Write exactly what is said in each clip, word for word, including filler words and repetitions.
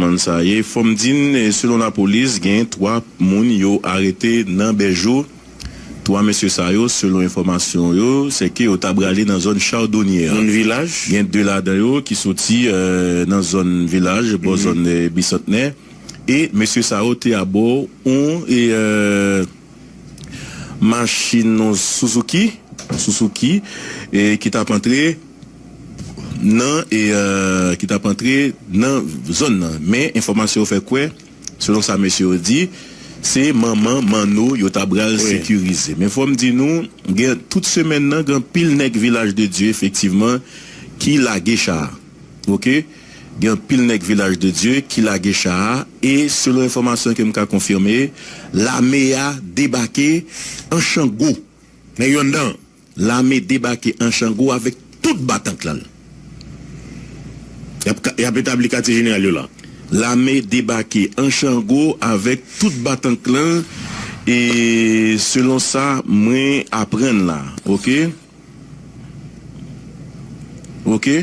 Kòman sa ye? Fò m di n, selon lapolis, gen twa moun yo arete nan Bèjo. Twa mesye sa yo, selon enfòmasyon yo, se ke yo ta brale nan zòn Chadonyè a. Moun vilaj? Gen de ladan yo ki soti, eh, nan zòn vilaj, bò zòn, eh, Bisantnè. E mesye sa yo te abò yon, e, eh, machin, yon Suzuki, Suzuki, e ki t ap antre nan, e, eh, ki t ap antre nan zòn nan. Men enfòmasyon yo fè kwè, selon sa mesye yo di, se manman Manno yo ta pral sekirize. Men fò m di nou, gen tout semèn nan, gen anpil nèg Vilaj de Dye, efektivman, ki lage cha a. Oke? Gen anpil nèg Vilaj de Dye ki lage cha a, e selon enfòmasyon ke m ka konfime, lame a debake an Chango. Nèg yo anndan. Lame debake an Chango avèk tout batank lan l. Y ap ka, y ap etabli katye jeneral yo la. Lame debake an Chango avèk tout batank lan, e selon sa mwen aprann la, oke? Oke?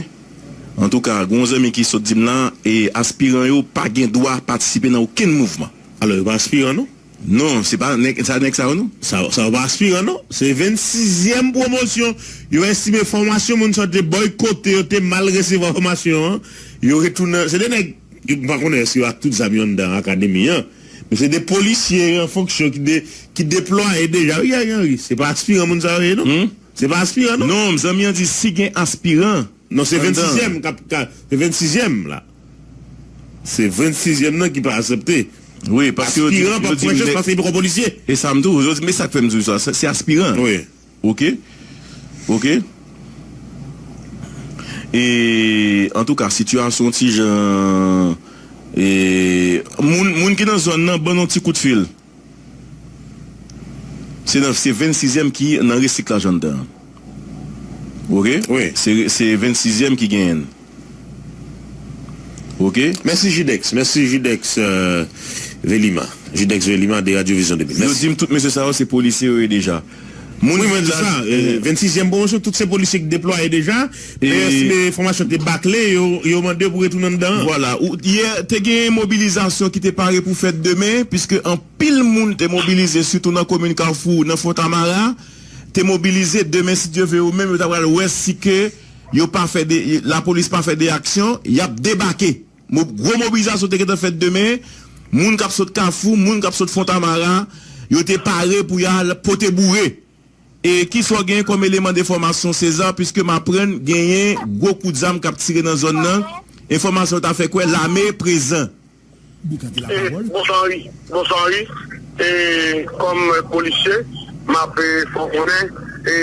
Antouka, gen yon zanmi ki sot di m la, e aspiran yo pa gen dwa patisipe nan okenn mouvman. Alò, yo pa aspiran, non? Non, se pa nèg, sa nèg sa yo, non? Sa, sa yo pa aspiran, non. Se vennsizyèm pwomosyon. Yo estime fòmasyon moun sa yo te bòykote, yo te mal resevwa fòmasyon an. Yo retounen, se de nèg, yo, m pa konnen èske yo ak tout zam yo anndan akademi an. Men se de polisye an fonksyon ki de, ki deplwaye deja. Wi, Henry, se pa aspiran moun sa yo ye, non. Se pa aspiran, non. Non, zanmi an di si gen aspiran. Non, se vennsizyèm k ap, ka, se vennsizyèm la. Se vennsizyèm nan ki pa aksepte. Wi, paske yo di, aspiran pa pran chans paske li poko polisye. E sa m tou, yo di, men sa k fè m di w sa, se, se aspiran. Wi. Oke? Oke? E, antouka, sitiyasyon ti jan, e, moun, moun ki nan zòn nan, ban n yon ti kout fil. Se nan, se vennsizyèm ki nan resiklaj anndan an. Oke? Wi. Se, se vennsizyèm ki genyen l. Oke? Mèsi Jidex, mèsi Jidex, euh, Velima. Jidex Velima de Radyo Vizyon de Mil. Yo di m tout mesye sa yo se polisye yo ye deja. Moun wi, mwen di la, sa, euh, vennsizyèm pwomosyon, tout se polisye ki deplwaye deja. E men si fòmasyon te bakle, yo, yo mande pou retounen anndan an. Vwala. Ou, yè, te gen mobilizasyon ki te pare pou fèt demen, piske anpil moun te mobilize, sitou nan komin Kafou, nan Fontamara, te mobilize. Demen, si Dye ve, yo menm, yo ta pral wè si ke yo pa fè de, lapolis pa fè de aksyon, y ap debake. Mo-, gwo mobilizasyon te gentan fèt demen. Moun k ap sot Kafou, moun k ap sot Fontamara, yo te pare pou y al pote boure. E kisa w genyen kòm eleman de enfòmasyon, Seza, piske m aprann genyen gwo kout zam k ap tire nan zòn nan? Enfòmasyon yo ta fè kwè lame prezan. E, bonswa, Henry. Bonswa, Henry. E, kòm polisye, m ap, e, fè w konnen, e,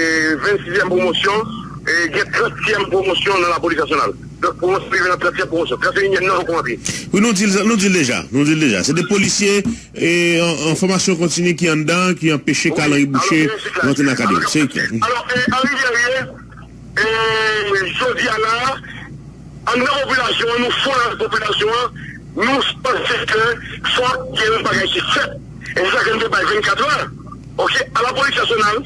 vennsizyèm pwomosyon, e, gen trantyèm pwomosyon nan lapolis nasyonal. Donk, pwomosyon rive nan trantyèm pwomosyon. Tranteyinyèm nan poko antre. Wi, nou di l, nou di l deja. Nou di l deja. Se de polisye, e, an, an fòmasyon kontini ki anndan, ki anpeche Kalanri Boucher rantre nan akademi. Se klè. Alò, e, Henry Guerrier, e, jodi a la, anndan popilasyon an, nou fon avèk popilasyon an, nou panse ke fòk gen yon bagay ki fèt. E se sa ke nou te bay vennkat è, oke, a lapolis nasyonal,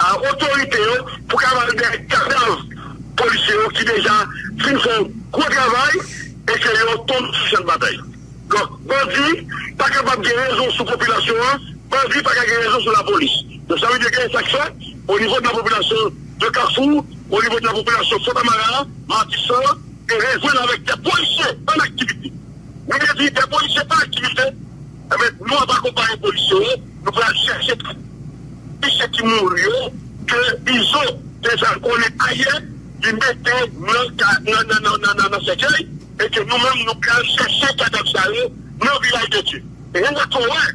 a otorite yo, pou kapab dèyè kadav polisye yo ki deja fin fè yon gwo travay e ke yo tonbe sou chan batay. Donk, bandi pa kapab gen rezon sou popilasyon an, bandi pa ka gen rezon sou lapolis. Donk, sa vle di ke sa k fè, o nivo de la popilasyon de Kafou, o nivo de la popilasyon Fontamara, Matisan, e rejwenn avèk de polisye an aktivite. Nou vle di de polisye an aktivite, enben, nou ap akonpaye polisye yo, nou pral chèche polisye ki mouri yo, ke Izo deja konnen ayè, li mete nan ka-, nan, nan sèkèy, e ke nou menm, nou pral chèche kadav sa yo nan Vilaj de Dye. E nou wè,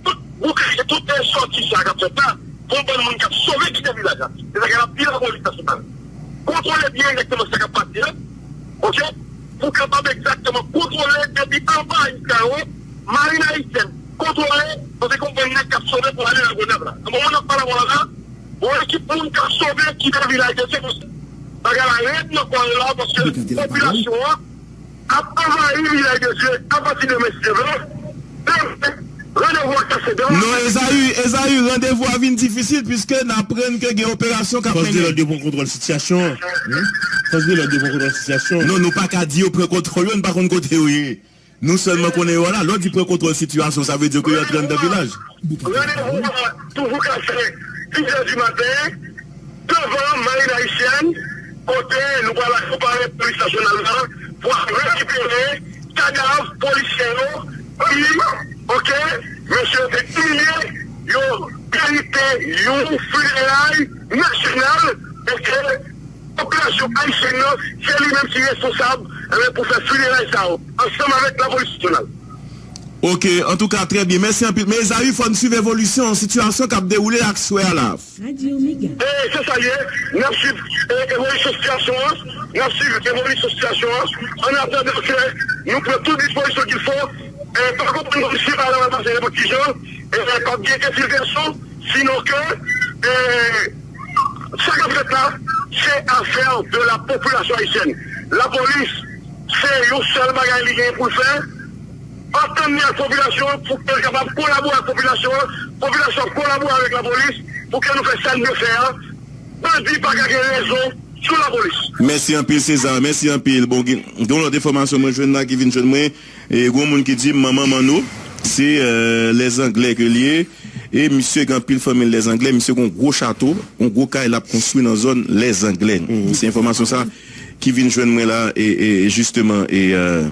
tout boukay, tout sòti sa k ap fèt la, pou yon bann moun k ap sove kite vilaj la. Se sa k ap di lapolis nasyonal. Kontwole byen egzakteman sa k ap pase a, oke? Pou kapab egzakteman kontwole depi anba Iskawo, Marin Ayisyèn, kontwole, paske gen yon bann nèg k ap sove pou ale Lagonav la. Nan moman n ap pale avè w la, yon ekip moun k ap sove kite Vilaj de Dye konsa. Bagay la rèd nan kò yo la, paske popilasyon an ap anvayi Vilaj de Dye apati demen, si Dye vle. Demen, randevou a kase demen. Non, Ezaü, Ezaü, randevou a vin difisil piske n aprann ke gen operasyon k ap mennen. Fòs de lòd yo pran kontwòl sitiyasyon an. Fòs de lòd yo pran kontwòl sitiyasyon an. Non, nou pa ka di yo pran kontwòl yo, nou pa konn kote yo ye. Nou sèlman konnen yo la. Lè w di pran kontwòl sitiyasyon, sa vle di ke yo antre anndan vilaj. Randevou a toujou ka fèt sis è di maten, devan Marin Ayisyèn, kote nou pral akonpanye polis nasyonal la pou al rekipere kadav polisye yo ki, oke, mesye yo te imilye, yo merite yon fineray nasyonal, oke. Popilasyon ayisyèn nan, se li menm ki responsab, eh, pou fè fineray sa yo, ansanm avèk lapolis nasyonal. Oke, antouka, trè byen. Mèsi anpil. Men Ezayi, fò n swiv evolisyon sitiyasyon k ap dewoule ak swè a la. E se sa l ye. N ap swiv, e, evolisyon sitiyasyon an. N ap swiv evolisyon sitiyasyon an. An atandan ke nou pran tout dispozisyon qu'il faut, e, pa konprann kòmsi bagay la pral pase nenpòt ki jan, e, p ap gen enfiltrasyon, sinon ke, e, sa k ap fèt la, se afè de la popilasyon ayisyèn. Lapolis, se yon sèl bagay li genyen pou l fè, antann li ak popilasyon an pou ke l kapab kolabore ak popilasyon an, popilasyon an kolabore avèk lapolis pou ke nou fè sa n dwe fè a. Bandi pa ka gen rezon sou lapolis. Mèsi anpil, Seza. Mèsi anpil. Bon, gen, gen yon lòt enfòmasyon mwen jwenn la ki vin jwenn mwen. E, gen yon moun ki di m manman Manno, se, euh, Lèzanglè ke l ye. E misye gen anpil fanmi l Lèzanglè. Misye gen yon gwo chato, yon gwo kay l ap konstwi nan zòn Lèzanglè. Se enfòmasyon sa ki vin jwenn mwen la, e, e, e jisteman, e, euh,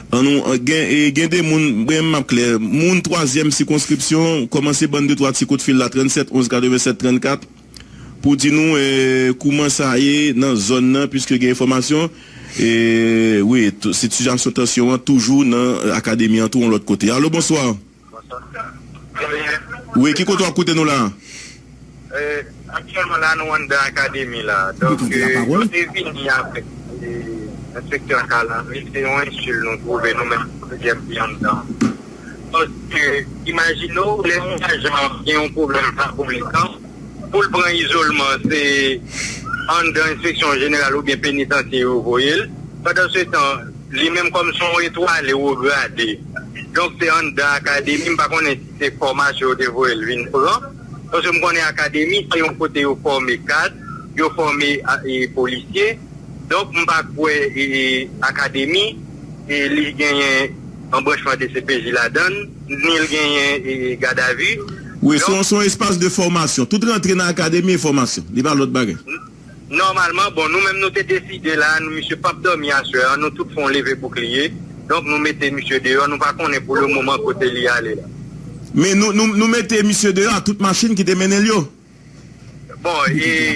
An nou, an, gen, e, gen de moun, mwen m ap klè, moun twazyèm sikonskripsyon, kòmanse ban n de twa ti kout fil la, tranntsèt onz katrevennsèt trannkat, pou di nou, e, kouman sa ye nan zòn nan, piske gen enfòmasyon, e, wi, tou, sitiyasyon tansyon an toujou nan, e, akademi an tou yon lòt kote. Alo, bonswa. Wi, ki kote w ap koute nou la? E, aktyèlman la, nou anndan akademi la. Donk, e, nou te vini avèk, e, enspektè Kalanri, se yon ensil nou twouve nou menm ki anndan. Paske, imajine w, lè yon ajan gen yon pwoblèm lapolis, pou l pran izolman, se anndan enspeksyon jeneral oubyen penitansye yo voye l. Pandansetan, li menm kòm se yon etwale wo grade. Donk, se anndan akademi, m pa konnen si se fòmasyon yo te voye l vin pran. Paske m konnen akademi, se yon kote yo fòme kad, yo fòme, a, e, polisye. Donk, m pa kwè, e, akademi, e, li genyen yon branchman D C P J ladan l, ni l genyen, e, gadavi. Wi, se yon, se yon espas de fòmasyon. Tout rantre nan akademi e fòmasyon. Li pa lòt bagay. Nòmalman, bon, nou menm nou te deside la, nou, misye p ap dòmi aswè a, nou tout fè yon leve boukliye. Donk, nou mete misye deyò, nou pa konnen pou le moman kote li ale la. Men nou, nou, nou mete misye deyò ak tout machin ki te mennen l yo. Bon, e,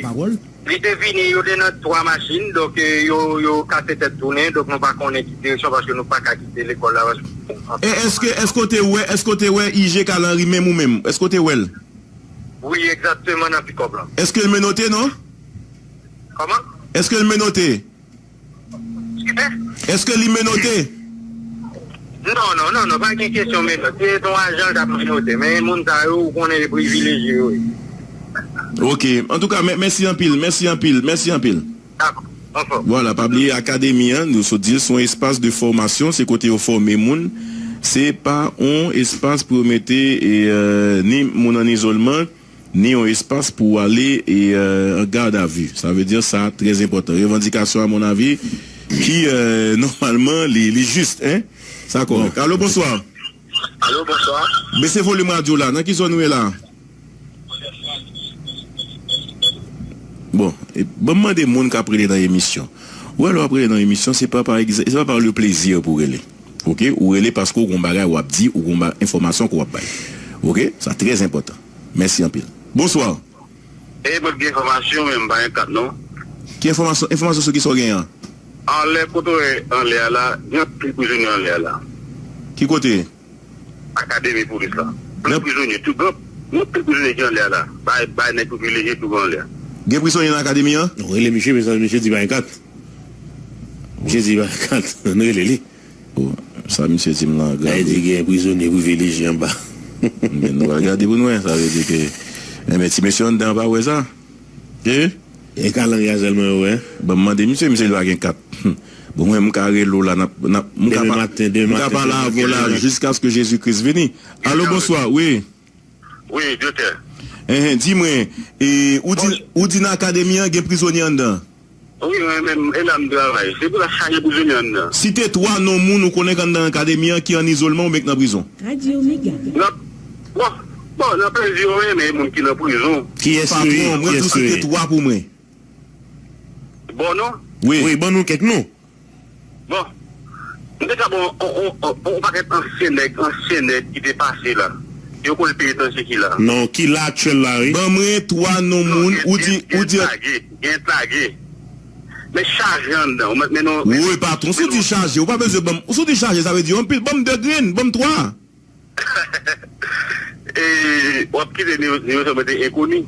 li te vini, yo te nan twa machin, donk, e, yo, yo kase tèt tounen, donk nou pa konnen ki direksyon, paske nou pa ka kite lekòl la, paske... E èske, èske w te wè, èske w te wè I G Kalanri menm ou menm? Èske w te wè l? Wi, egzakteman nan pikòp la. Èske l menote, non? Kòman? Èske l menote? Èske li menote? Non, non, non, non, pa gen kesyon menote. Si se te yon ajan, l t ap menote. Men moun sa yo, ou konnen, se privilejye yo ye. Ok. Antouka, mè-, mèsi anpil, mèsi anpil, mèsi anpil. Dakò. Anfòm. Vwala, pa bliye akademi an, nou sot di l, se yon espas de fòmasyon, se kote yo fòme moun. Se pa yon espas pou yo mete, e, euh, ni moun an izolman, ni yon espas pou w ale, e, euh, an gadavi. Sa vle di sa trè enpòtan. Revandikasyon, a mon avi, ki, euh, nòmalman, li, li jis, en? Sa kòrèk. Alo, bonswa. Alo, bonswa. Bese volim radyo la. Nan ki zòn ou ye la? Bon, e, ban m mande moun k ap rele nan emisyon. Ou wè, lè w ap rele nan emisyon, se pa pa egza-, se pa pa le plezi pou w rele. Ok? Ou rele paske w gon bagay w ap di, ou gon ba-, enfòmasyon ke w ap bay. Ok? Sa trè enpòtan. Mèsi anpil. Bonswa. E mwen gen enfòmasyon, men m pa gen kat, non. Ki enfòmasyon, enfòmasyon sou ki sa w genyen an? Anlè, kote w wè anlè a la, gen anpil prizonye anlè a la. Ki kote? Akademi polis la. Gen prizonye, tou gen, gen anpil prizonye ki anlè a la. Bay, bay nèg privilejye tou gen anlè a. Gen prizonye nan akademi an? Nou rele misye, mezanmi, misye di pa gen kat. Misye di pa gen kat. Nou rele li. Oh, sa misye di m lan grav. Sa vle di gen prizonye privilejye anba. Men nou pral gade pou n wè, sa vle di ke, enben, ti mesye anndan an pa wè sa. E? E Kalanri a sèlman yo wè. Ban m mande misye, misye li pa gen kat. Bon, mwen, m ka rele w la, n ap, n ap, m ka pa, demen maten, demen maten, m ka pale avè w la jiskaske Jezi Kris vini. Alo, bonswa, wi. Wi, doktè. Enhen, di mwen, e, ou di, ou di nan akademi an gen prizonye anndan? Wi, mwen menm, e la m travay. Se pou sa chaje prizonye anndan. Site twa non moun ou konnen k anndan akademi an ki an izolman oubyen k nan prizon. Radyo Mega. Nan, bon, bon, nan plezi yo renmen moun ki nan prizon. Kiyès yo ye? Patwon, mwen di w site twa pou mwen. Bon, non? Wi. Wi, ban nou kèk non. Bon, m te ka bon, on, on, on, on pakèt ansyen nèg, ansyen nèg ki te pase la. Yo konn peyi etranje ki la. Non, ki la aktyèl la, wi. Ban mwen twa non moun, ou di, ou di. Gen lage, gen lage. Men chaje anndan, ou mèt mennen. Wi, patwon, si w di chaje, ou pa bezwen ban m, si w di chaje, sa vle di anpil, ban m de grenn, ban m twa. E, w ap kite nimewo, nimewo sa mete enkoni.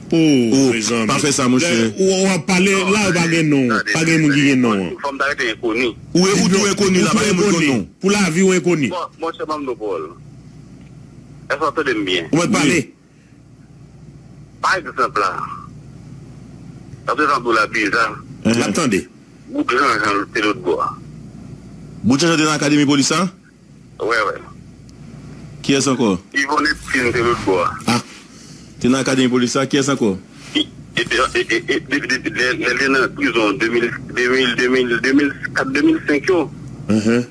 Oh, oh, mezanmi. Pa fè sa, monchè. Lè ou, w ap pale, la, ou pa gen non. Pa gen moun ki gen non an. Fò m ta rete enkoni. Ou e, ou tou enkoni la, pa gen moun konn non. Pou lavi, ou enkoni. Bon, monchè, ban m nou pawòl. Èske w ap tande m byen? Ou mèt pale. Wi. Pa egzanp la. Paske sa m di w la biza. L ap tande. Bout Janjan te lòt bò a. Bout Janjan te nan akademi polis la? Wè, wè. Kiyès ankò? Yvon Neptune te lòt bò a. Ah. Te nan akademi polis la, kiyès ankò? E, e, e, e, e, depi, depi, lè, lè l te nan prizon de mil, de mil, de mil, de mil kat, de mil senk yo. Mhm.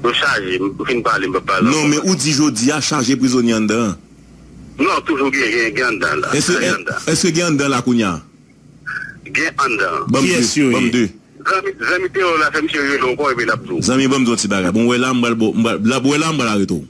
Yo chaje, m fin pale, m pa pale ankò. Non, men ou di jodi a chaje prizonye anndan an. Non, toujou gen, gen, gen anndan la. Èske, chaje anndan. Èske gen anndan la kounye a? Gen anndan. Ban m de. Kiyès yo ye? Ban m de. Zanmi, zanmi Teyò la fè misye rele w ankò epi l ap di w. Zanmi, ban m di w yon ti bagay. Bon, wè la, m pral bo-, m pral, la, wè la, m pral arete w.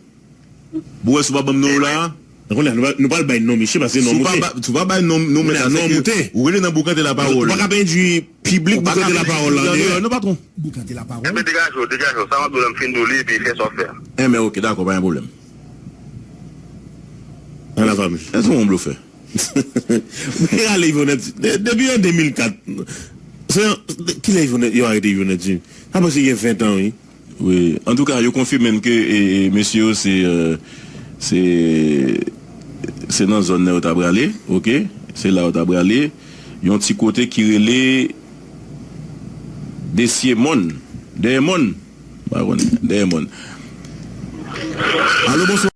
Bon, wè si w pa ban m non w la. Kounye a, nou pa, nou pral bay non misye paske non moute. Si w pa ba-, si w pa bay non, non mèt la, non moute. Ou rele nan boukante lapawòl. Ou pa ka endwi piblik boukante lapawòl la deyò. Non, patwon. Boukante lapawòl. Enben, degaje w, degaje w. Sa w ap di w la, m fin di w li, epi fè sa w fè a. Enben, oke, dakò, pa gen pwoblèm. Ala fami. Èske w yon blofè? Mwen rale Yvonne de-, depi an de mil kat. Se, kilè Yvonne, yo arete Yvonne Jim? Sa prèske gen ven tan, wi. Wi. Antouka, yo konfime m ke, e, e, mesye yo se, e, se, se nan zòn nan yo ta prale, oke? Se la yo ta prale. Yon ti kote ki rele Desye Mòn. Dèyè Mòn. M pa konnen. Dèyè Mòn. Alo, bonswa.